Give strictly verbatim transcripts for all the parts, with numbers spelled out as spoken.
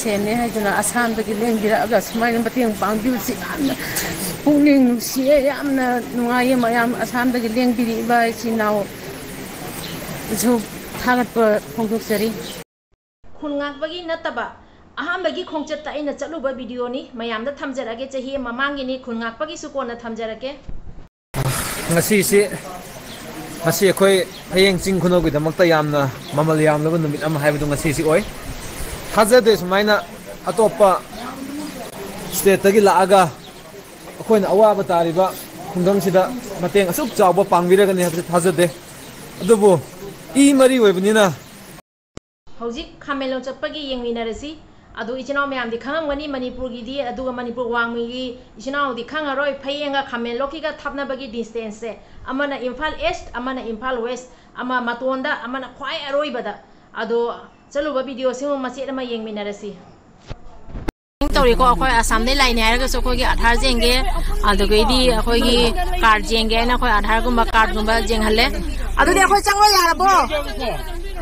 ꯁꯦꯟꯅꯦ ꯍꯥꯏꯗꯨꯅ ꯑꯁꯥꯝꯗꯒꯤ ꯂꯦꯡꯕꯤꯔꯛꯑꯒ ꯁꯨꯃꯥꯏꯅ ꯃꯇꯦꯡ ꯄꯥꯡꯕꯤꯕꯁꯤ ꯌꯥꯝꯅ ꯄꯨꯛꯅꯤꯡ ꯅꯨꯡꯁꯤꯌꯦ, ꯌꯥꯝꯅ ꯅꯨꯡꯉꯥꯏꯌꯦ꯫ ꯃꯌꯥꯝ ꯑꯁꯥꯝꯗꯒꯤ ꯂꯦꯡꯕꯤꯔꯛꯏꯕ ꯏꯆꯤꯟ ꯏꯅꯥꯎꯁꯨ ꯊꯥꯒꯠꯄ ꯐꯣꯡꯗꯣꯛꯆꯔꯤ꯫ ꯈꯨꯟ ꯉꯥꯛꯄꯒꯤ ꯅꯠꯇꯕ ꯑꯍꯥꯟꯕꯒꯤ ꯈꯣꯡꯆꯠꯇ ꯑꯩꯅ ꯆꯠꯂꯨꯕ ꯚꯤꯗꯤꯑꯣꯅꯤ, ꯃꯌꯥꯝꯗ ꯊꯝꯖꯔꯛꯑꯒꯦ꯫ ꯆꯍꯤ ꯑꯃ ꯃꯃꯥꯡꯒꯤꯅꯤ, ꯈꯨꯟ ꯉꯥꯛꯄꯒꯤꯁꯨ ꯀꯣꯟꯅ ꯊꯝꯖꯔꯛꯀꯦ꯫ ꯉꯁꯤꯁꯤ, ꯉꯁꯤ ꯑꯩꯈꯣꯏ ꯐꯌꯦꯡ ꯆꯤꯡ ꯈꯨꯅꯧꯒꯤꯗꯃꯛꯇ ꯌꯥꯝꯅ ꯃꯃꯜ ꯌꯥꯝꯂꯕ ꯅꯨꯃꯤꯠ ꯑꯃ ꯍꯥꯏꯕꯗꯨ ꯉꯁꯤꯁꯤ ꯑꯣꯏ꯫ ꯊꯥꯖꯗꯦ ꯁꯨꯃꯥꯏꯅ ꯑꯇꯣꯞꯄ ꯁ꯭ꯇꯦꯠꯇꯒꯤ ꯂꯥꯛꯑꯒ ꯑꯩꯈꯣꯏꯅ ꯑꯋꯥꯕ ꯇꯥꯔꯤꯕ ꯈꯨꯡꯒꯪꯁꯤꯗ ꯃꯇꯦꯡ ꯑꯁꯨꯛ ꯆꯥꯎꯕ ꯄꯥꯡꯕꯤꯔꯒꯅꯤ ꯍꯥꯏꯕꯁꯤ ꯊꯥꯖꯗꯦ꯫ ꯑꯗꯨꯕꯨ ꯏ ꯃꯔꯤ ꯑꯣꯏꯕꯅꯤꯅ ꯍꯧꯖꯤꯛ ꯈꯥꯃꯦꯟꯂꯣꯛ ꯆꯠꯄꯒꯤ ꯌꯦꯡꯃꯤꯟꯅꯔꯁꯤ꯫ ꯑꯗꯨ ꯏꯆꯤꯟ ꯏꯅꯥꯎ ꯃꯌꯥꯝꯗꯤ ꯈꯪꯉꯝꯒꯅꯤ ꯃꯅꯤꯄꯨꯔꯒꯤꯗꯤ, ꯑꯗꯨꯒ ꯃꯅꯤꯄꯨꯔ ꯋꯥꯡꯃꯒꯤ ꯏꯆꯤꯟ ꯏꯅꯥꯎꯗꯤ ꯈꯪꯉꯔꯣꯏ꯫ ꯐꯌꯦꯡꯒ ꯈꯥꯃꯦꯟꯂꯣꯛꯀꯤꯒ ꯊꯥꯞꯅꯕꯒꯤ ꯗꯤꯁꯇꯦꯟꯁꯁꯦ, ꯑꯃꯅ ꯏꯝꯐꯥꯜ ꯏꯁ꯭ꯠ, ꯑꯃꯅ ꯏꯝꯐꯥꯜ ꯋꯦꯁ꯭ꯠ, ꯑꯃ ꯃꯇꯣꯟꯗ, ꯑꯃꯅ ꯈ꯭ꯋꯥꯏ ꯑꯔꯣꯏꯕꯗ꯫ ꯑꯗꯣ ꯆꯠꯂꯨꯕ ꯚꯤꯗꯤꯑꯣꯁꯤꯃ ꯃꯆꯦꯠ ꯑꯃ ꯌꯦꯡꯃꯤꯟꯅꯔꯁꯤ꯫ ꯇꯧꯔꯤꯀꯣ, ꯑꯩꯈꯣꯏ ꯑꯁꯥꯝꯗꯩ ꯂꯥꯛꯏꯅꯦ ꯍꯥꯏꯔꯒꯁꯨ ꯑꯩꯈꯣꯏꯒꯤ ꯑꯥꯙꯥꯔ ꯌꯦꯡꯒꯦ, ꯑꯗꯨꯗꯒꯤꯗꯤ ꯑꯩꯈꯣꯏꯒꯤ ꯀꯥꯔꯗ ꯌꯦꯡꯒꯦ ꯍꯥꯏꯅ ꯑꯩꯈꯣꯏ ꯑꯥꯙꯥꯔꯒꯨꯝꯕ ꯀꯥꯔꯗꯒꯨꯝꯕ ꯌꯦꯡꯍꯜꯂꯦ꯫ ꯑꯗꯨꯗꯤ ꯑꯩꯈꯣꯏ ꯆꯪꯕ ꯌꯥꯔꯕꯣ?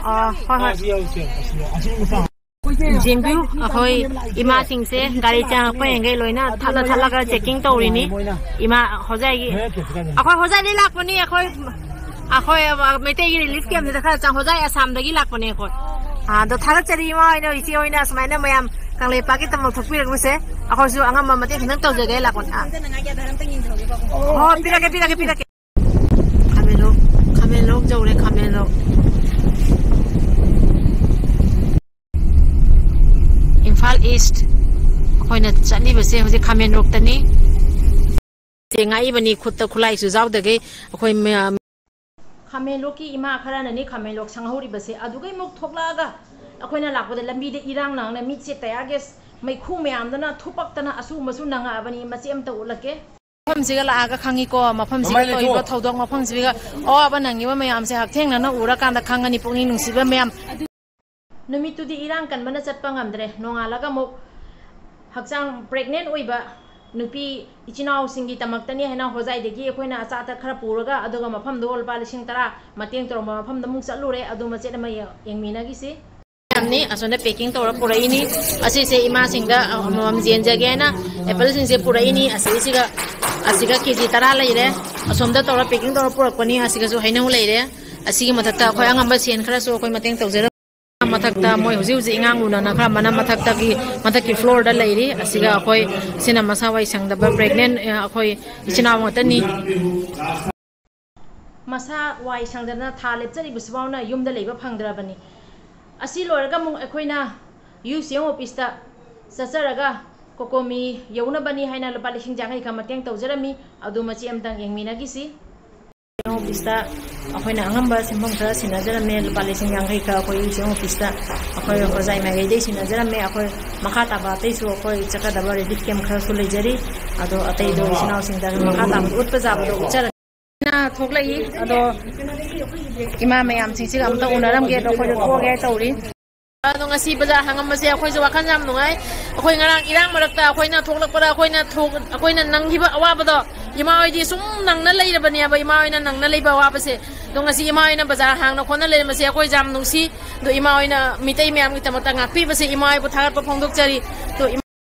ꯑꯥ, ꯍꯣꯏ, ꯍꯣꯏ꯫ ꯌꯦꯡꯕꯤꯌꯨ, ꯑꯩꯈꯣꯏ ꯏꯃꯥꯁꯤꯡꯁꯦ ꯒꯥꯔꯤ ꯆꯪꯉꯛꯄ ꯌꯦꯡꯈꯩ ꯂꯣꯏꯅ ꯊꯠꯂ ꯊꯠꯂꯒ ꯆꯦꯛꯀꯤꯡ ꯇꯧꯔꯤꯅꯤ꯫ ꯏꯃꯥ ꯍꯣꯖꯥꯏꯒꯤ, ꯑꯩꯈꯣꯏ ꯍꯣꯖꯥꯏꯗꯒꯤ ꯂꯥꯛꯄꯅꯤ, ꯑꯩꯈꯣꯏ, ꯑꯩꯈꯣꯏ ꯃꯩꯇꯩꯒꯤ ꯔꯤꯂꯤꯐ ꯀꯦꯝꯞꯁꯤꯗ ꯈꯔ ꯆꯪ-, ꯍꯣꯖꯥꯏ ꯑꯁꯥꯝꯗꯒꯤ ꯂꯥꯛꯄꯅꯦ ꯑꯩꯈꯣꯏ꯫ ꯑꯥ, ꯑꯗꯣ ꯊꯥꯒꯠꯆꯔꯤ ꯏꯃꯥ ꯍꯣꯏꯅ, ꯏꯆꯦ ꯍꯣꯏꯅ ꯁꯨꯃꯥꯏꯅ ꯃꯌꯥꯝ ꯀꯪꯂꯩꯄꯥꯛꯀꯤꯗꯃꯛ ꯊꯣꯛꯄꯤꯔꯛꯄꯁꯦ꯫ ꯑꯩꯈꯣꯏꯁꯨ ꯑꯉꯝꯕ ꯃꯇꯦꯡ ꯈꯤꯇꯪ ꯇꯧꯖꯒꯦ ꯂꯥꯛꯄꯅꯦ꯫ ꯑꯥ꯫ ꯍꯣꯏ, ꯄꯤꯔꯛꯀꯦ, ꯄꯤꯔꯛꯀꯦ, ꯄꯤꯔꯛꯀꯦ꯫ ꯈꯥꯃꯦꯟꯂꯣꯛ, ꯈꯥꯃꯦꯟꯂꯣꯛ ꯌꯧꯔꯦ, ꯈꯥꯃꯦꯟꯂꯣꯛ꯫ ꯏꯝꯐꯥꯜ ꯏꯁ꯭ꯠ ꯑꯩꯈꯣꯏꯅ ꯆꯠꯂꯤꯕꯁꯦ ꯍꯧꯖꯤꯛ ꯈꯥꯃꯦꯟꯂꯣꯛꯇꯅꯤ꯫ ꯁꯦ ꯉꯥꯛꯏꯕꯅꯤ, ꯈꯨꯠꯇ ꯈꯨꯠꯂꯥꯏꯁꯨ ꯌꯥꯎꯗꯈꯩ ꯑꯩꯈꯣꯏ ꯃꯌꯥꯝ꯫ ꯈꯥꯃꯦꯟꯂꯣꯛꯀꯤ ꯏꯃꯥ ꯈꯔꯅꯅꯤ ꯈꯥꯃꯦꯟꯂꯣꯛ ꯁꯪꯍꯧꯔꯤꯕꯁꯦ꯫ ꯑꯗꯨꯒꯩꯃꯨꯛ ꯊꯣꯛꯂꯛꯑꯒ ꯑꯩꯈꯣꯏꯅ ꯂꯥꯛꯄꯗ ꯂꯝꯕꯤꯗ ꯏꯔꯥꯡ ꯅꯪꯅ ꯃꯤꯠꯁꯦ ꯇꯌꯥꯔ ꯒꯦꯁ ꯃꯩꯈꯨ ꯃꯌꯥꯝꯗꯨꯅ ꯊꯨꯞꯄꯛꯇꯅ ꯑꯁꯨꯝꯕꯁꯨ ꯅꯪꯉꯛꯑꯕꯅꯤ꯫ ꯃꯆꯦꯠ ꯑꯃꯇ ꯎꯠꯂꯛꯀꯦ꯫ ꯃꯐꯝꯁꯤꯒ ꯂꯥꯛꯑꯒ ꯈꯪꯉꯤꯀꯣ, ꯃꯐꯝꯁꯤꯒ ꯃꯃꯥꯏ ꯂꯩꯊꯣꯛ꯫ ꯇꯧꯔꯤꯕ ꯊꯧꯗꯣꯛ ꯃꯐꯝꯁꯤꯒ ꯑꯋꯥꯕ ꯅꯪꯉꯤꯕ ꯃꯌꯥꯝꯁꯦ ꯍꯛꯊꯦꯡꯅꯅ ꯎꯔꯀꯥꯟꯗ ꯈꯪꯉꯅꯤ ꯄꯨꯛꯅꯤꯡ ꯅꯨꯡꯁꯤꯕ ꯃꯌꯥꯝ꯫ ꯅꯨꯃꯤꯠꯇꯨꯗꯤ ꯏꯔꯥꯡ ꯀꯟꯕꯅ ꯆꯠꯄ ꯉꯝꯗ꯭ꯔꯦ꯫ ꯅꯣꯡꯉꯥꯜꯂꯒ ꯑꯃꯨꯛ ꯍꯛꯆꯥꯡ pregnant ꯑꯣꯏꯕ ꯅꯨꯄꯤ ꯏꯆꯤꯟ ꯏꯅꯥꯎꯁꯤꯡꯒꯤꯗꯃꯛꯇꯅꯤ ꯍꯥꯏꯅ ꯍꯣꯖꯥꯏꯗꯒꯤ ꯑꯩꯈꯣꯏꯅ ꯑꯆꯥ ꯑꯊꯛ ꯈꯔ ꯄꯨꯔꯒ, ꯑꯗꯨꯒ ꯃꯐꯝꯗꯣ ꯂꯨꯄꯥ ꯂꯤꯁꯤꯡ ꯇꯔꯥ ꯃꯇꯦꯡ ꯇꯧꯔꯝꯕ ꯃꯐꯝꯗ ꯑꯃꯨꯛ ꯆꯠꯂꯨꯔꯦ꯫ ꯑꯗꯨ ꯃꯆꯦꯠ ꯑꯃ ꯌꯦꯡ-, ꯌꯦꯡꯃꯤꯟꯅꯈꯤꯁꯤ꯫ ꯅꯤ꯫ ꯑꯁꯣꯝꯗ packing ꯇꯧꯔ ꯄꯨꯔꯛꯏꯅꯤ꯫ ꯑꯁꯤꯁꯦ ꯏꯃꯥꯁꯤꯡꯗ ꯑꯃꯃꯝ ꯌꯦꯟꯖꯒꯦ ꯍꯥꯏꯅ appleꯁꯤꯡꯁꯦ ꯄꯨꯔꯛꯏꯅꯤ꯫ ꯑꯁꯤꯁꯤꯒ, ꯑꯁꯤꯒ ꯀꯦ ꯖꯤ ꯇꯔꯥ ꯂꯩꯔꯦ꯫ ꯑꯁꯣꯝꯗ ꯇꯧꯔ packing ꯇꯧꯔ ꯄꯨꯔꯛꯄꯅꯤ꯫ ꯑꯁꯤꯒꯁꯨ ꯍꯩꯅꯧ ꯂꯩꯔꯦ꯫ ꯑꯁꯤꯒꯤ ꯃꯊꯛꯇ ꯑꯩꯈꯣꯏ ꯑꯉꯝꯕ ꯁꯦꯟ ꯈꯔꯁꯨ ꯑꯩꯈꯣꯏ ꯃꯇꯦꯡ ꯇꯧꯖꯔꯝꯃꯤ꯫ ꯃꯊꯛꯇ ꯃꯣꯏ ꯍꯧꯖꯤꯛ ꯍꯧꯖꯤꯛ ꯏꯉꯥꯡ ꯂꯨꯅꯅ ꯈꯔ ꯑꯃꯅ ꯃꯊꯛꯇꯒꯤ, ꯃꯊꯛꯀꯤ floorꯗ ꯂꯩꯔꯤ꯫ ꯑꯁꯤꯒ ꯑꯩꯈꯣꯏ ꯁꯤꯅ ꯃꯁꯥ ꯋꯥꯏ ꯁꯪꯗꯕ pregnant, ꯑ, ꯑꯩꯈꯣꯏ ꯏꯆꯤꯟ ꯏꯅꯥꯎ ꯉꯥꯛꯇꯅꯤ꯫ ꯃꯁꯥ ꯋꯥꯏ ꯁꯪꯗꯅ ꯊꯥ ꯂꯦꯞꯆꯔꯤꯕꯁꯤꯐꯥꯎꯅ ꯌꯨꯝꯗ ꯂꯩꯕ ꯐꯪꯗ꯭ꯔꯕꯅꯤ꯫ ꯑꯁꯤ ꯂꯣꯏꯔꯒ ꯑꯃꯨꯛ ꯑꯩꯈꯣꯏꯅ ꯌꯨ ꯁꯤ ꯑꯦꯝ officeꯇ ꯆꯠꯆꯔꯒ COCOMI ꯌꯧꯅꯕꯅꯤ ꯍꯥꯏꯅ ꯂꯨꯄꯥ ꯂꯤꯁꯤꯡ ꯌꯥꯡꯈꯩ ꯈꯛ ꯃꯇꯦꯡ ꯇꯧꯖꯔꯝꯃꯤ꯫ ꯑꯗꯨ ꯃꯆꯦꯠ ꯑꯃꯇꯪ ꯌꯦꯡꯃꯤꯟꯅꯈꯤꯁꯤ꯫ ꯌꯨ ꯁꯤ ꯑꯦꯝ officeꯇ ꯑꯩꯈꯣꯏꯅ ꯑꯉꯝꯕ ꯁꯦꯟꯐꯝ ꯈꯔ ꯁꯤꯟꯅꯖꯔꯝꯃꯦ꯫ ꯂꯨꯄꯥ ꯂꯤꯁꯤꯡ ꯌꯥꯡꯈꯩ ꯈꯔ ꯑꯩꯈꯣꯏ ꯌꯨ ꯁꯤ ꯑꯦꯝ officeꯇ ꯑꯩꯈꯣꯏ ꯍꯣꯖꯥꯏ ꯃꯥꯏꯀꯩꯗꯩ ꯁꯤꯟꯅꯖꯔꯝꯃꯦ꯫ ꯑꯩꯈꯣꯏ ꯃꯈꯥ ꯇꯥꯕ ꯑꯇꯩꯁꯨ ꯑꯩꯈꯣꯏ ꯆꯠꯀꯗꯕ relief camp ꯈꯔꯁꯨ ꯂꯩꯖꯔꯤ꯫ ꯑꯗꯣ ꯑꯇꯩꯗꯣ ꯏꯆꯤꯟ ꯏꯅꯥꯎꯁꯤꯡꯗ ꯃꯈꯥ ꯇꯥꯕ ꯎꯠꯄ ꯌꯥꯕꯗꯣ ꯎꯠꯆꯔꯒꯦ꯫ ꯊꯣꯛꯂꯛꯏ꯫ ꯑꯗꯣ ꯏꯃꯥ ꯃꯌꯥꯝꯁꯤꯡꯁꯤꯒ ꯑꯝꯇ ꯎꯅꯔꯝꯒꯦ꯫ ꯑꯗꯣ ꯑꯩꯈꯣꯏꯗꯣ ꯊꯣꯛꯑꯒꯦ ꯇꯧꯔꯤ꯫ ꯑꯗꯣ ꯉꯁꯤ ꯕꯖꯥꯔ ꯍꯥꯡꯉꯝꯕꯁꯦ ꯑꯩꯈꯣꯏꯁꯨ ꯋꯥꯈꯜ ꯌꯥꯝ ꯅꯨꯡꯉꯥꯏ꯫ ꯑꯩꯈꯣꯏ ꯉꯔꯥꯡ ꯏꯔꯥꯡ ꯃꯔꯛꯇ ꯑꯩꯈꯣꯏꯅ ꯊꯣꯛꯂꯛꯄꯗ ꯑꯩꯈꯣꯏꯅ ꯊꯣꯛ-, ꯑꯩꯈꯣꯏꯅ ꯅꯪꯈꯤꯕ ꯑꯋꯥꯕꯗꯣ ꯏꯃꯥ ꯍꯣꯏꯗꯤ ꯁꯨꯝ ꯅꯪꯅ ꯂꯩꯔꯕꯅꯦꯕ꯫ ꯏꯃꯥ ꯍꯣꯏꯅ ꯅꯪꯅ ꯂꯩꯕ ꯑꯋꯥꯕꯁꯦ꯫ ꯑꯗꯣ ꯉꯁꯤ ꯏꯃꯥ ꯍꯣꯏꯅ ꯕꯖꯥꯔ ꯍꯥꯡꯅ ꯈꯣꯠꯅ ꯂꯩꯔꯝꯕꯁꯦ ꯑꯩꯈꯣꯏꯁꯨ ꯌꯥꯝ ꯅꯨꯡꯁꯤ꯫ ꯑꯗꯣ ꯏꯃꯥ ꯍꯣꯏꯅ ꯃꯤꯇꯩ ꯃꯌꯥꯝꯒꯤꯗꯃꯛꯇ ꯉꯥꯛꯄꯤꯕꯁꯦ ꯏꯃꯥ ꯍꯣꯏꯕꯨ ꯊꯥꯒꯠꯄ ꯐꯣꯡꯗꯣꯛꯆꯔꯤ꯫ ꯑꯗꯣ ꯏꯃꯥ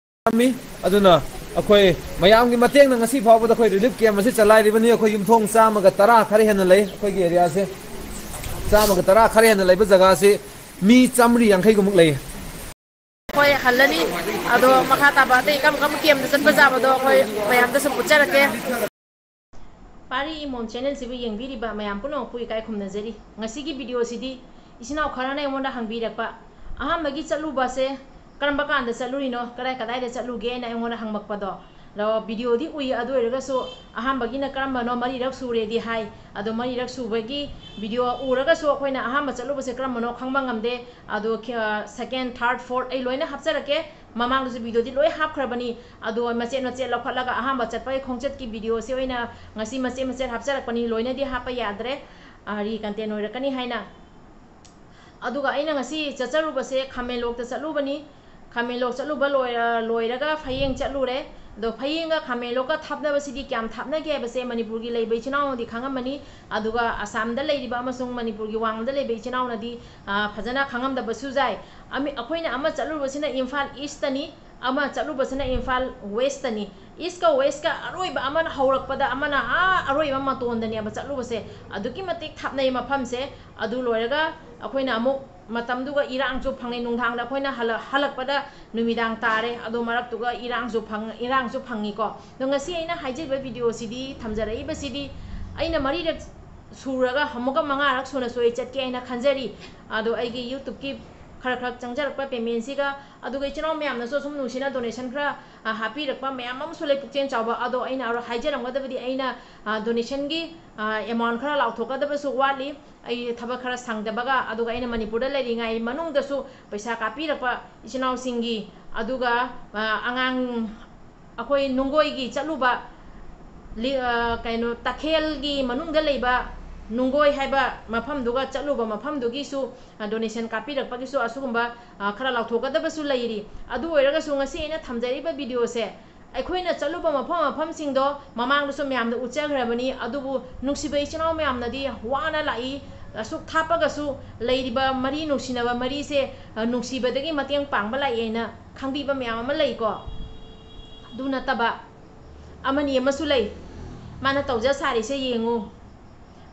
ꯄꯥꯝꯃꯤ꯫ ꯑꯗꯨꯅ ꯑꯩꯈꯣꯏ ꯃꯌꯥꯝꯒꯤ ꯃꯇꯦꯡꯅ ꯉꯁꯤ ꯐꯥꯎꯕꯗ ꯑꯩꯈꯣꯏ relief camp ꯑꯁꯤ ꯆꯂꯥꯏꯔꯤꯕꯅꯤ꯫ ꯑꯩꯈꯣꯏ ꯌꯨꯝꯊꯣꯡ ꯆꯥꯝꯃꯒ ꯇꯔꯥ ꯈꯔ ꯍꯦꯟꯅ ꯂꯩ ꯑꯩꯈꯣꯏꯒꯤ areaꯁꯦ꯫ ꯆꯥꯝꯃꯒ ꯇꯔꯥ ꯈꯔ ꯍꯦꯟꯅ ꯂꯩꯕ ꯖꯒꯥꯁꯤ ꯃꯤ ꯆꯥꯝꯃꯔꯤ ꯌꯥꯡꯈꯩꯒꯨꯝꯕ ꯂꯩ꯫ ꯑꯩꯈꯣꯏ ꯍꯜꯂꯅꯤ꯫ ꯑꯗꯣ ꯃꯈꯥ ꯇꯥꯕ ꯑꯇꯩ ꯀꯔꯝ ꯀꯔꯝꯕ campꯇ ꯆꯠꯄ ꯌꯥꯕꯗꯣ ꯑꯩꯈꯣꯏ ꯃꯌꯥꯝꯗ ꯁꯨꯝ ꯎꯠꯆꯔꯛꯀꯦ꯫ ꯄꯥꯔꯤ ꯏꯃꯣꯝ channelꯁꯤꯕꯨ ꯌꯦꯡꯕꯤꯔꯤꯕ ꯃꯌꯥꯝ ꯄꯨꯝꯅꯃꯛꯄꯨ ꯏꯀꯥꯏ ꯈꯨꯝꯅꯖꯔꯤ꯫ ꯉꯁꯤꯒꯤ videoꯁꯤꯗꯤ ꯏꯆꯤꯟ ꯏꯅꯥꯎ ꯈꯔꯅ ꯑꯩꯉꯣꯟꯗ ꯍꯪꯕꯤꯔꯛꯄ, ꯑꯍꯥꯟꯕꯒꯤ ꯆꯠꯂꯨꯕꯁꯦ ꯀꯔꯝꯕ ꯀꯥꯟꯗ ꯆꯠꯂꯨꯔꯤꯅꯣ, ꯀꯗꯥꯏ ꯀꯗꯥꯏꯗ ꯆꯠꯂꯨꯒꯦꯅ ꯑꯩꯉꯣꯟꯗ ꯍꯪꯕꯛꯄꯗꯣ꯫ ꯑꯗꯣ videoꯗꯤ ꯎꯏ, ꯑꯗꯨ ꯑꯣꯏꯔꯒꯁꯨ ꯑꯍꯥꯟꯕꯒꯤꯅ ꯀꯔꯝꯕꯅꯣ ꯃꯔꯤꯔꯛ ꯁꯨꯔꯦꯗꯤ ꯍꯥꯏ꯫ ꯑꯗꯣ ꯃꯔꯤꯔꯛ ꯁꯨꯕꯒꯤ video ꯎꯔꯒꯁꯨ ꯑꯩꯈꯣꯏꯅ ꯑꯍꯥꯟꯕ ꯆꯠꯂꯨꯕꯁꯦ ꯀꯔꯝꯕꯅꯣ ꯈꯪꯕ ꯉꯝꯗꯦ꯫ ꯑꯗꯣ ꯈ-, second, third, fourth ꯑꯩ ꯂꯣꯏꯅ ꯍꯥꯞꯆꯔꯛꯀꯦ꯫ ꯃꯃꯥꯡꯗꯁꯨ videoꯗꯤ ꯂꯣꯏ ꯍꯥꯞꯈ꯭ꯔꯕꯅꯤ꯫ ꯑꯗꯣ ꯃꯆꯦꯠ ꯃꯆꯦꯠ ꯂꯧꯈꯠꯂꯒ ꯑꯍꯥꯟꯕ ꯆꯠꯄꯒꯤ ꯈꯣꯡꯆꯠꯀꯤ videoꯁꯦ ꯑꯣꯏꯅ ꯉꯁꯤ ꯃꯆꯦꯠ ꯃꯆꯦꯠ ꯍꯥꯞꯆꯔꯛꯄꯅꯤ꯫ ꯂꯣꯏꯅꯗꯤ ꯍꯥꯞꯄ ꯌꯥꯗ꯭ꯔꯦ, ꯑ, re-content ꯑꯣꯏꯔꯛꯀꯅꯤ ꯍꯥꯏꯅ꯫ ꯑꯗꯨꯒ ꯑꯩꯅ ꯉꯁꯤ ꯆꯠꯆꯔꯨꯕꯁꯦ ꯈꯥꯃꯦꯟꯂꯣꯛꯇ ꯆꯠꯂꯨꯕꯅꯤ꯫ ꯈꯥꯃꯦꯟꯂꯣꯛ ꯆꯠꯂꯨꯕ ꯂꯣꯏꯔ-, ꯂꯣꯏꯔꯒ ꯐꯌꯦꯡ ꯆꯠꯂꯨꯔꯦ꯫ ꯑꯗꯣ ꯐꯌꯦꯡꯒ ꯈꯥꯃꯦꯟꯂꯣꯛꯀ ꯊꯥꯞꯅꯕꯁꯤꯗꯤ ꯀꯌꯥꯝ ꯊꯥꯞꯅꯒꯦ ꯍꯥꯏꯕꯁꯦ ꯃꯅꯤꯄꯨꯔꯒꯤ ꯂꯩꯕ ꯏꯆꯤꯟ ꯏꯅꯥꯎꯅꯗꯤ ꯈꯪꯉꯝꯃꯅꯤ꯫ ꯑꯗꯨꯒ ꯑꯁꯥꯝꯗ ꯂꯩꯔꯤꯕ ꯑꯃꯁꯨꯡ ꯃꯅꯤꯄꯨꯔꯒꯤ ꯋꯥꯡꯃꯗ ꯂꯩꯕ ꯏꯆꯤꯟ ꯏꯅꯥꯎꯅꯗꯤ, ꯑ, ꯐꯖꯅ ꯈꯪꯉꯝꯗꯕꯁꯨ ꯌꯥꯏ꯫ ꯑꯃꯤ-, ꯑꯩꯈꯣꯏꯅ ꯑꯃ ꯆꯠꯂꯨꯕꯁꯤꯅ ꯏꯝꯐꯥꯜ ꯏꯁꯇꯅꯤ, ꯑꯃ ꯆꯠꯂꯨꯕꯁꯤꯅ ꯏꯝꯐꯥꯜ ꯋꯦꯁꯇꯅꯤ꯫ ꯏꯁꯀ ꯋꯦꯁꯀ ꯑꯔꯣꯏꯕ ꯑꯃꯅ ꯍꯧꯔꯛꯄꯗ ꯑꯃꯅ ꯑꯥ ꯑꯔꯣꯏꯕ ꯃꯇꯣꯟꯗꯅꯦꯕ ꯆꯠꯂꯨꯕꯁꯦ꯫ ꯑꯗꯨꯛꯀꯤ ꯃꯇꯤꯛ ꯊꯥꯞꯅꯩ ꯃꯐꯝꯁꯦ꯫ ꯑꯗꯨ ꯂꯣꯏꯔꯒ ꯑꯩꯈꯣꯏꯅ ꯑꯃꯨꯛ ꯃꯇꯝꯗꯨꯒ ꯏꯔꯥꯡꯁꯨ ꯐꯪꯉꯤ, ꯅꯨꯡꯗꯥꯡꯗ ꯑꯩꯈꯣꯏꯅ ꯍꯜꯂ-, ꯍꯜꯂꯛꯄꯗ ꯅꯨꯃꯤꯗꯥꯡ ꯇꯥꯔꯦ꯫ ꯑꯗꯣ ꯃꯔꯛꯇꯨꯒ ꯏꯔꯥꯡꯁꯨ ꯐꯪ-, ꯏꯔꯥꯡꯁꯨ ꯐꯪꯉꯤꯀꯣ꯫ ꯑꯗꯣ ꯉꯁꯤ ꯑꯩꯅ ꯍꯥꯏꯖꯔꯤꯕ ꯚꯤꯗꯤꯑꯣꯁꯤꯗꯤ, ꯊꯝꯖꯔꯛꯏꯕꯁꯤꯗꯤ, ꯑꯩꯅ ꯃꯔꯤꯔꯛ ꯁꯨꯔꯒ ꯑꯃꯨꯛꯀ ꯃꯉꯥꯔꯛ ꯁꯨꯅꯁꯨ ꯑꯩ ꯆꯠꯀꯦ ꯍꯥꯏꯅ ꯈꯟꯖꯔꯤ꯫ ꯑꯗꯣ ꯑꯩꯒꯤ YouTubeꯀꯤ ꯈꯔ ꯈꯔ ꯆꯪꯖꯔꯛꯄ paymentꯁꯤꯒ, ꯑꯗꯨꯒ ꯏꯆꯤꯟ ꯏꯅꯥꯎ ꯃꯌꯥꯝꯅꯁꯨ ꯑꯁꯨꯝ ꯅꯨꯡꯁꯤꯅ donation ꯈꯔ, ꯑ, ꯍꯥꯞꯄꯤꯔꯛꯄ ꯃꯌꯥꯝ ꯑꯃꯁꯨ ꯂꯩ, ꯄꯨꯛꯆꯦꯜ ꯆꯥꯎꯕ꯫ ꯑꯗꯣ ꯑꯩꯅ ꯑꯔꯣ-, ꯍꯥꯏꯖꯔꯝꯒꯗꯕꯗꯤ ꯑꯩꯅ, ꯑ, donationꯒꯤ, ꯑ, amount ꯈꯔ ꯂꯥꯎꯊꯣꯛꯀꯗꯕꯁꯨ ꯋꯥꯠꯂꯤ꯫ ꯑꯩ ꯊꯕꯛ ꯈꯔ ꯁꯪꯗꯕꯒ, ꯑꯗꯨꯒ ꯑꯩꯅ ꯃꯅꯤꯄꯨꯔꯗ ꯂꯩꯔꯤꯉꯩ ꯃꯅꯨꯡꯗꯁꯨ ꯄꯩꯁꯥ ꯀꯥꯞꯄꯤꯔꯛꯄ ꯏꯆꯤꯟ ꯏꯅꯥꯎꯁꯤꯡꯒꯤ, ꯑꯗꯨꯒ, ꯑ, ꯑꯉꯥꯡ ꯑꯩꯈꯣꯏ ꯅꯨꯡꯒꯣꯏꯒꯤ ꯆꯠꯂꯨꯕ ꯂꯤ-, ꯑ, ꯀꯩꯅꯣ, ꯇꯈꯦꯜꯒꯤ ꯃꯅꯨꯡꯗ ꯂꯩꯕ ꯅꯨꯡꯒꯣꯏ ꯍꯥꯏꯕ ꯃꯐꯝꯗꯨꯒ ꯆꯠꯂꯨꯕ ꯃꯐꯝꯗꯨꯒꯤꯁꯨ, ꯑ, donation ꯀꯥꯞꯄꯤꯔꯛꯄꯒꯤꯁꯨ ꯑꯁꯤꯒꯨꯝꯕ, ꯑ, ꯈꯔ ꯂꯥꯎꯊꯣꯛꯀꯗꯕꯁꯨ ꯂꯩꯔꯤ꯫ ꯑꯗꯨ ꯑꯣꯏꯔꯒꯁꯨ ꯉꯁꯤ ꯑꯩꯅ ꯊꯝꯖꯔꯤꯕ videoꯁꯦ ꯑꯩꯈꯣꯏꯅ ꯆꯠꯂꯨꯕ ꯃꯐꯝ ꯃꯐꯝꯁꯤꯡꯗꯣ ꯃꯃꯥꯡꯗꯁꯨ ꯃꯌꯥꯝꯗ ꯎꯠꯆꯈ꯭ꯔꯕꯅꯤ꯫ ꯑꯗꯨꯕꯨ ꯅꯨꯡꯁꯤꯕ ꯏꯆꯤꯟ ꯏꯅꯥꯎ ꯃꯌꯥꯝꯅꯗꯤ ꯋꯥꯅ ꯂꯥꯛꯏ, ꯑꯁꯨꯛ ꯊꯥꯞꯄꯒꯁꯨ ꯂꯩꯔꯤꯕ ꯃꯔꯤ, ꯅꯨꯡꯁꯤꯅꯕ ꯃꯔꯤꯁꯦ, ꯑ, ꯅꯨꯡꯁꯤꯕꯗꯒꯤ ꯃꯇꯦꯡ ꯄꯥꯡꯕ ꯂꯥꯛꯑꯦꯅ ꯈꯪꯕꯤꯕ ꯃꯌꯥꯝ ꯑꯃ ꯂꯩꯀꯣ꯫ ꯑꯗꯨ ꯅꯠꯇꯕ ꯑꯃꯅꯤ ꯑꯃꯁꯨ ꯂꯩ, ꯃꯥꯅ ꯇꯧꯖ ꯁꯥꯔꯤꯁꯦ ꯌꯦꯡꯉꯨ,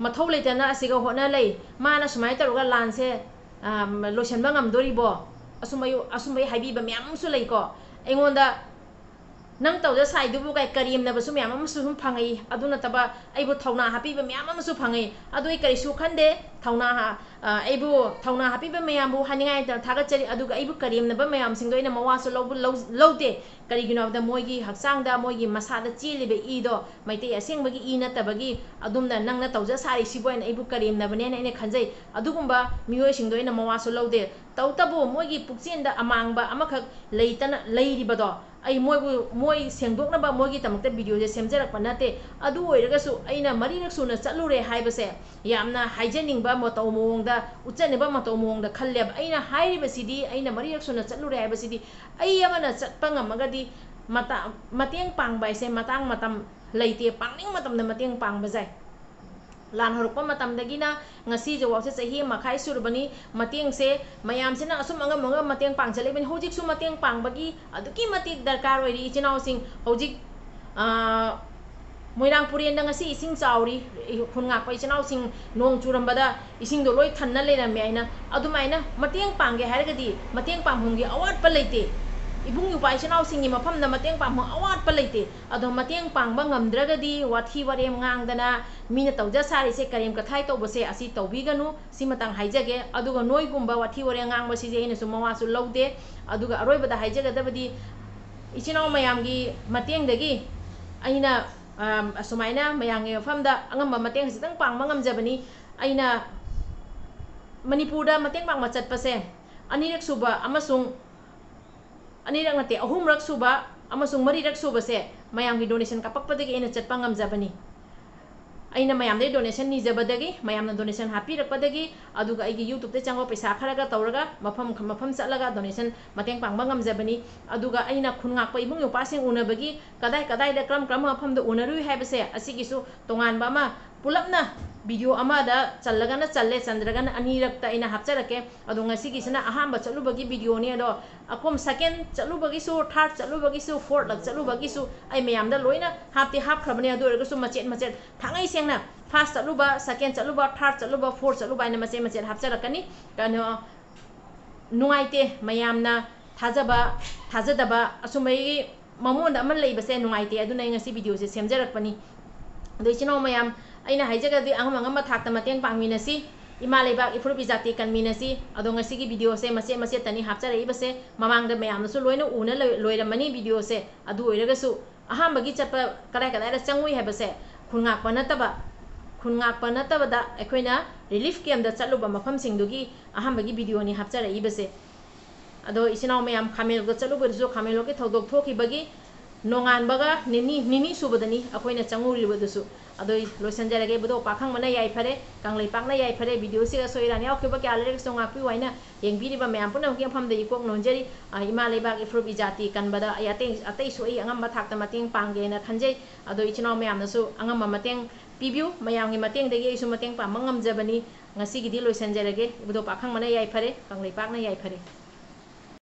ꯃꯊꯧ ꯂꯩꯇꯅ ꯑꯁꯤꯒ ꯍꯣꯠꯅ ꯂꯩ, ꯃꯥꯅ ꯁꯨꯃꯥꯏꯅ ꯇꯧꯔꯒ ꯂꯥꯟꯁꯦ, ꯑ, ꯂꯣꯏꯁꯤꯟꯕ ꯉꯝꯗꯣꯔꯤꯕꯣ? ꯑꯁꯨꯝꯕ-, ꯑꯁꯨꯝꯕꯩ ꯍꯥꯏꯕꯤꯕ ꯃꯌꯥꯝ ꯑꯃꯁꯨ ꯂꯩꯀꯣ꯫ ꯑꯩꯉꯣꯟꯗ ꯅꯪ ꯇꯧꯖ ꯁꯥꯏꯗꯨꯕꯨ ꯀꯥꯏ ꯀꯔꯦꯝꯅꯕꯁꯨ ꯃꯌꯥꯝ ꯑꯃꯁꯨ ꯁꯨꯝ ꯐꯪꯉꯛꯏ꯫ ꯑꯗꯨ ꯅꯠꯇꯕ ꯑꯩꯕꯨ ꯊꯧꯅꯥ ꯍꯥꯞꯄꯤꯕ ꯃꯌꯥꯝ ꯑꯃꯁꯨ ꯐꯪꯉꯛꯏ꯫ ꯑꯗꯨ ꯑꯩ ꯀꯔꯤꯁꯨ ꯈꯟꯗꯦ꯫ ꯊꯧꯅꯥ ꯍꯥ-, ꯑ, ꯑꯩꯕꯨ ꯊꯧꯅꯥ ꯍꯥꯞꯄꯤꯕ ꯃꯌꯥꯝꯕꯨ ꯍꯥꯏꯅꯤꯡꯉꯥꯏ ꯂꯩꯇꯅ ꯊꯥꯒꯠꯆꯔꯤ꯫ ꯑꯗꯨꯒ ꯑꯩꯕꯨ ꯀꯔꯦꯝꯅꯕ ꯃꯌꯥꯝꯁꯤꯡꯗꯣ ꯑꯩꯅ ꯃꯋꯥꯁꯨ ꯂꯧꯕ-, ꯂꯧ-, ꯂꯧꯗꯦ꯫ ꯀꯔꯤꯒꯤꯅꯣ ꯍꯥꯏꯕꯗ ꯃꯣꯏꯒꯤ ꯍꯛꯆꯥꯡꯗ, ꯃꯣꯏꯒꯤ ꯃꯁꯥꯗ ꯆꯦꯜꯂꯤꯕ ꯏꯗꯣ ꯃꯩꯇꯩ ꯑꯁꯦꯡꯕꯒꯤ ꯏ ꯅꯠꯇꯕꯒꯤ, ꯑꯗꯨꯝꯅ ꯅꯪꯅ ꯇꯧꯖ ꯁꯥꯔꯤꯁꯤꯕꯨ ꯍꯥꯏꯅ ꯑꯩꯕꯨ ꯀꯔꯦꯝꯅꯕꯅꯦꯅ ꯑꯩꯅ ꯈꯟꯖꯩ꯫ ꯑꯗꯨꯒꯨꯝꯕ ꯃꯤꯑꯣꯏꯁꯤꯡꯗꯣ ꯑꯩꯅ ꯃꯋꯥꯁꯨ ꯂꯧꯗꯦ꯫ ꯇꯧꯇꯕꯨ ꯃꯣꯏꯒꯤ ꯄꯨꯛꯆꯦꯜꯗ ꯑꯃꯥꯡꯕ ꯑꯃꯈꯛ ꯂꯩꯇꯅ ꯂꯩꯔꯤꯕꯗꯣ, ꯑꯩ ꯃꯣꯏꯕꯨ, ꯃꯣꯏ ꯁꯦꯡꯗꯣꯛꯅꯕ ꯃꯣꯏꯒꯤꯗꯃꯛꯇ videoꯁꯦ ꯁꯦꯝꯖꯔꯛꯄ ꯅꯠꯇꯦ꯫ ꯑꯗꯨ ꯑꯣꯏꯔꯒꯁꯨ ꯑꯩꯅ ꯃꯔꯤꯔꯛ ꯁꯨꯅ ꯆꯠꯂꯨꯔꯦ ꯍꯥꯏꯕꯁꯦ ꯌꯥꯝꯅ ꯍꯥꯏꯖꯅꯤꯡꯕ ꯃꯇꯧ ꯃꯑꯣꯡꯗ, ꯎꯠꯆꯅꯕ ꯃꯇꯧ ꯃꯑꯣꯡꯗ ꯈꯜꯂꯦꯕ꯫ ꯑꯩꯅ ꯍꯥꯏꯔꯤꯕꯁꯤꯗꯤ, ꯑꯩꯅ ꯃꯔꯤꯔꯛ ꯁꯨꯅ ꯆꯠꯂꯨꯔꯦ ꯍꯥꯏꯕꯁꯤꯗꯤ, ꯑꯩ ꯑꯃꯅ ꯆꯠꯄ ꯉꯝꯃꯒꯗꯤ ꯃꯇꯥ-, ꯃꯇꯦꯡ ꯄꯥꯡꯕ ꯍꯥꯏꯁꯦ ꯃꯇꯥꯡ ꯃꯇꯝ ꯂꯩꯇꯦ, ꯄꯥꯡꯅꯤꯡ ꯃꯇꯝꯗ ꯃꯇꯦꯡ ꯄꯥꯡꯕ ꯌꯥꯏ꯫ ꯂꯥꯟ ꯍꯧꯔꯛꯄ ꯃꯇꯝꯗꯒꯤꯅ ꯉꯁꯤ ꯖꯋꯥꯕꯁꯦ ꯆꯍꯤ ꯑꯃ ꯃꯈꯥꯏ ꯁꯨꯔꯕꯅꯤ꯫ ꯃꯇꯦꯡꯁꯦ ꯃꯌꯥꯝꯁꯤꯅ ꯑꯁꯨꯝ ꯑꯉꯝ ꯑꯉꯝ ꯃꯇꯦꯡ ꯄꯥꯡꯖ ꯂꯩꯕꯅꯤ꯫ ꯍꯧꯖꯤꯛꯁꯨ ꯃꯇꯦꯡ ꯄꯥꯡꯕꯒꯤ ꯑꯗꯨꯛꯀꯤ ꯃꯇꯤꯛ ꯗꯔꯀꯥꯔ ꯑꯣꯏꯔꯤ꯫ ꯏꯆꯤꯟ ꯏꯅꯥꯎꯁꯤꯡ ꯍꯧꯖꯤꯛ, ꯑ, ꯃꯣꯏꯔꯥꯡ ꯄꯨꯔꯦꯟꯗ ꯉꯁꯤ ꯏꯁꯤꯡ ꯆꯥꯎꯔꯤ꯫ ꯈꯨꯟ ꯉꯥꯛꯄ ꯏꯆꯤꯟ ꯏꯅꯥꯎꯁꯤꯡ ꯅꯣꯡ ꯆꯨꯔꯝꯕꯗ ꯏꯁꯤꯡꯗꯣ ꯂꯣꯏ ꯊꯟꯅ ꯂꯩꯔꯝꯃꯦ ꯍꯥꯏꯅ꯫ ꯑꯗꯨꯃꯥꯏꯅ ꯃꯇꯦꯡ ꯄꯥꯡꯒꯦ ꯍꯥꯏꯔꯒꯗꯤ ꯃꯇꯦꯡ ꯄꯥꯡꯐꯝꯒꯤ ꯑꯋꯥꯠꯄ ꯂꯩꯇꯦ꯫ ꯏꯕꯨꯡ ꯏꯄ꯭ꯋꯥ ꯏꯆꯤꯟ ꯏꯅꯥꯎꯁꯤꯡꯒꯤ ꯃꯐꯝꯗ ꯃꯇꯦꯡ ꯄꯥꯡꯐꯝ ꯑꯋꯥꯠꯄ ꯂꯩꯇꯦ꯫ ꯑꯗꯣ ꯃꯇꯦꯡ ꯄꯥꯡꯕ ꯉꯝꯗ꯭ꯔꯒꯗꯤ ꯋꯥꯊꯤ ꯋꯥꯔꯦꯝ ꯉꯥꯡꯗꯅ ꯃꯤꯅ ꯇꯧꯖ ꯁꯥꯔꯤꯁꯦ ꯀꯔꯦꯝ ꯀꯊꯥꯏ ꯇꯧꯕꯁꯦ ꯑꯁꯤ ꯇꯧꯕꯤꯒꯅꯨ꯫ ꯁꯤꯃꯇꯪ ꯍꯥꯏꯖꯒꯦ꯫ ꯑꯗꯨꯒ ꯅꯣꯏꯒꯨꯝꯕ ꯋꯥꯊꯤ ꯋꯥꯔꯦꯝ ꯉꯥꯡꯕꯁꯤꯗꯤ ꯑꯩꯅꯁꯨ ꯃꯋꯥꯁꯨ ꯂꯧꯗꯦ꯫ ꯑꯗꯨꯒ ꯑꯔꯣꯏꯕꯗ ꯍꯥꯏꯖꯒꯗꯕꯗꯤ, ꯏꯆꯤꯟ ꯏꯅꯥꯎ ꯃꯌꯥꯝꯒꯤ ꯃꯇꯦꯡꯗꯒꯤ ꯑꯩꯅ, ꯑꯝ, ꯑꯁꯨꯃꯥꯏꯅ ꯃꯌꯥꯝꯒꯤ ꯃꯐꯝꯗ ꯑꯉꯝꯕ ꯃꯇꯦꯡ ꯈꯖꯤꯛꯇꯪ ꯄꯥꯡꯕ ꯉꯝꯖꯕꯅꯤ꯫ ꯑꯩꯅ ꯃꯅꯤꯄꯨꯔꯗ ꯃꯇꯦꯡ ꯄꯥꯡꯕ ꯆꯠꯄꯁꯦ ꯑꯅꯤꯔꯛ ꯁꯨꯕ ꯑꯃꯁꯨꯡ, ꯑꯅꯤꯔꯛ ꯅꯠꯇꯦ, ꯑꯍꯨꯝꯔꯛ ꯁꯨꯕ ꯑꯃꯁꯨꯡ ꯃꯔꯤꯔꯛ ꯁꯨꯕꯁꯦ ꯃꯌꯥꯝꯒꯤ donation ꯀꯥꯞꯄꯛꯄꯗꯒꯤ ꯑꯩꯅ ꯆꯠꯄ ꯉꯝꯖꯕꯅꯤ꯫ ꯑꯩꯅ ꯃꯌꯥꯝꯗꯒꯤ donation ꯅꯤꯖꯕꯗꯒꯤ, ꯃꯌꯥꯝꯅ donation ꯍꯥꯞꯄꯤꯔꯛꯄꯗꯒꯤ, ꯑꯗꯨꯒ ꯑꯩꯒꯤ YouTube-ꯇ ꯆꯪꯕ ꯄꯩꯁꯥ ꯈꯔꯒ ꯇꯧꯔꯒ ꯃꯐꯝ ꯃꯐꯝ ꯆꯠꯂꯒ donation ꯃꯇꯦꯡ ꯄꯥꯡꯕ ꯉꯝꯖꯕꯅꯤ꯫ ꯑꯗꯨꯒ ꯑꯩꯅ ꯈꯨꯟ ꯉꯥꯛꯄ ꯏꯕꯨꯡ ꯏꯄ꯭ꯋꯥꯁꯤꯡ ꯎꯅꯕꯒꯤ ꯀꯗꯥꯏ ꯀꯗꯥꯏꯗ, ꯀꯔꯝ ꯀꯔꯝꯕ ꯃꯐꯝꯗ ꯎꯅꯔꯨꯏ ꯍꯥꯏꯕꯁꯦ, ꯑꯁꯤꯒꯤꯁꯨ ꯇꯣꯉꯥꯟꯕ ꯑꯃ, ꯄꯨꯂꯞꯅ video ꯑꯃꯗ ꯆꯜꯂꯒꯅ ꯆꯜꯂꯦ, ꯆꯟꯗ꯭ꯔꯒꯅ ꯑꯅꯤꯔꯛꯇ ꯑꯩꯅ ꯍꯥꯞꯆꯔꯛꯀꯦ꯫ ꯑꯗꯣ ꯉꯁꯤꯒꯤꯁꯤꯅ ꯑꯍꯥꯟꯕ ꯆꯠꯂꯨꯕꯒꯤ video-ꯅꯤ꯫ ꯑꯗꯣ ꯑꯀꯣꯝ second ꯆꯠꯂꯨꯕꯒꯤꯁꯨ, third ꯆꯠꯂꯨꯕꯒꯤꯁꯨ, fourth ꯂꯛ ꯆꯠꯂꯨꯕꯒꯤꯁꯨ ꯑꯩ ꯃꯌꯥꯝꯗ ꯂꯣꯏꯅ ꯍꯥꯞꯇꯤ ꯍꯥꯞꯈ꯭ꯔꯕꯅꯦ꯫ ꯑꯗꯨ ꯑꯣꯏꯔꯒꯁꯨ ꯃꯆꯦꯠ ꯃꯆꯦꯠ, ꯊꯥꯡꯉꯩ ꯁꯦꯡꯅ first ꯆꯠꯂꯨꯕ, second ꯆꯠꯂꯨꯕ, third ꯆꯠꯂꯨꯕ, fourth ꯆꯠꯂꯨꯕ ꯍꯥꯏꯅ ꯃꯆꯦꯠ ꯃꯆꯦꯠ ꯍꯥꯞꯆꯔꯛꯀꯅꯤ꯫ ꯀꯩꯅꯣ, ꯅꯨꯡꯉꯥꯏꯇꯦ, ꯃꯌꯥꯝꯅ ꯊꯥꯖꯕ, ꯊꯥꯖꯗꯕ ꯑꯁꯨꯝꯕꯒꯤ ꯃꯉꯣꯟꯗ ꯑꯃ ꯂꯩꯕꯁꯦ ꯅꯨꯡꯉꯥꯏꯇꯦ꯫ ꯑꯗꯨꯅ ꯑꯩ ꯉꯁꯤ video-ꯁꯦ ꯁꯦꯝꯖꯔꯛꯄꯅꯤ꯫ ꯑꯗꯣ ꯏꯆꯤꯟ ꯏꯅꯥꯎ ꯃꯌꯥꯝ, ꯑꯩꯅ ꯍꯥꯏꯖꯒꯗꯤ ꯑꯉꯝ ꯑꯉꯝꯕ ꯊꯥꯛꯇ ꯃꯇꯦꯡ ꯄꯥꯡꯃꯤꯟꯅꯁꯤ꯫ ꯏꯃꯥ ꯂꯩꯕꯥꯛ ꯏꯐꯨꯔꯨꯞ ꯏꯖꯥꯇꯤ ꯀꯟꯃꯤꯟꯅꯁꯤ꯫ ꯑꯗꯣ ꯉꯁꯤꯒꯤ video-ꯁꯦ ꯃꯆꯦꯠ ꯃꯆꯦꯠꯇꯅꯤ ꯍꯥꯞꯆꯔꯛꯏꯕꯁꯦ꯫ ꯃꯃꯥꯡꯗ ꯃꯌꯥꯝꯅꯁꯨ ꯂꯣꯏꯅ ꯎꯅ ꯂꯣꯏ-, ꯂꯣꯏꯔꯝꯃꯅꯤ video-ꯁꯦ꯫ ꯑꯗꯨ ꯑꯣꯏꯔꯒꯁꯨ ꯑꯍꯥꯟꯕꯒꯤ ꯆꯠꯄ ꯀꯗꯥꯏ ꯀꯗꯥꯏꯗ ꯆꯪꯉꯨꯏ ꯍꯥꯏꯕꯁꯦ ꯈꯨꯟ ꯉꯥꯛꯄ ꯅꯠꯇꯕ, ꯈꯨꯟ ꯉꯥꯛꯄ ꯅꯠꯇꯕꯗ ꯑꯩꯈꯣꯏꯅ relief camp-ꯇ ꯆꯠꯂꯨꯕ ꯃꯐꯝꯁꯤꯡꯗꯨꯒꯤ ꯑꯍꯥꯟꯕꯒꯤ video-ꯅꯤ ꯍꯥꯞꯆꯔꯛꯏꯕꯁꯦ꯫ ꯑꯗꯣ ꯏꯆꯤꯟ ꯏꯅꯥꯎ ꯃꯌꯥꯝ, ꯈꯥꯃꯦꯟꯂꯣꯛꯇ ꯆꯠꯂꯨꯕꯗꯨꯁꯨ ꯈꯥꯃꯦꯟꯂꯣꯛꯀꯤ ꯊꯧꯗꯣꯛ ꯊꯣꯛꯈꯤꯕꯒꯤ ꯅꯣꯡꯉꯥꯟꯕꯒ ꯅꯤꯅꯤ, ꯅꯤꯅꯤ ꯁꯨꯕꯗꯅꯤ ꯑꯩꯈꯣꯏꯅ ꯆꯪꯉꯨꯔꯤꯕꯗꯨꯁꯨ꯫ ꯑꯗꯣ ꯑꯩ ꯂꯣꯏꯁꯤꯟꯖꯔꯒꯦ꯫ ꯏꯕꯨꯙꯧ ꯄꯥꯈꯪꯕꯅ ꯌꯥꯏꯐꯔꯦ, ꯀꯪꯂꯩꯄꯥꯛꯅ ꯌꯥꯏꯐꯔꯦ꯫ ꯚꯤꯗꯤꯑꯣꯁꯤꯒ ꯑꯁꯣꯏ ꯑꯔꯥꯟ ꯌꯥꯎꯈꯤꯕ ꯀꯌꯥ ꯂꯩꯔꯒꯁꯨ ꯉꯥꯛꯄꯤꯌꯨ ꯍꯥꯏꯅ ꯌꯦꯡꯕꯤꯔꯤꯕ ꯃꯌꯥꯝ ꯄꯨꯝꯅꯃꯛꯀꯤ ꯃꯐꯝꯗ ꯏꯀꯣꯛ ꯅꯣꯟꯖꯔꯤ꯫ ꯑ, ꯏꯃꯥ ꯂꯩꯕꯥꯛ ꯏꯐꯨꯔꯨꯞ ꯏꯖꯥꯇꯤ ꯀꯟꯕꯗ ꯑꯩ ꯑꯇꯩ, ꯑꯇꯩꯁꯨ ꯑꯩ ꯑꯉꯝꯕ ꯊꯥꯛꯇ ꯃꯇꯦꯡ ꯄꯥꯡꯒꯦꯅ ꯈꯟꯖꯩ꯫ ꯑꯗꯣ ꯏꯆꯤꯟ ꯏꯅꯥꯎ ꯃꯌꯥꯝꯅꯁꯨ ꯑꯉꯝꯕ ꯃꯇꯦꯡ ꯄꯤꯕꯤꯌꯨ꯫ ꯃꯌꯥꯝꯒꯤ ꯃꯇꯦꯡꯗꯒꯤ ꯑꯩꯁꯨ ꯃꯇꯦꯡ ꯄꯥꯡꯕ ꯉꯝꯖꯕꯅꯤ꯫ ꯉꯁꯤꯒꯤꯗꯤ ꯂꯣꯏꯁꯤꯟꯖꯔꯒꯦ꯫ ꯏꯕꯨꯙꯧ ꯄꯥꯈꯪꯕꯅ ꯌꯥꯏꯐꯔꯦ, ꯀꯪꯂꯩꯄꯥꯛꯅ ꯌꯥꯏꯐꯔꯦ꯫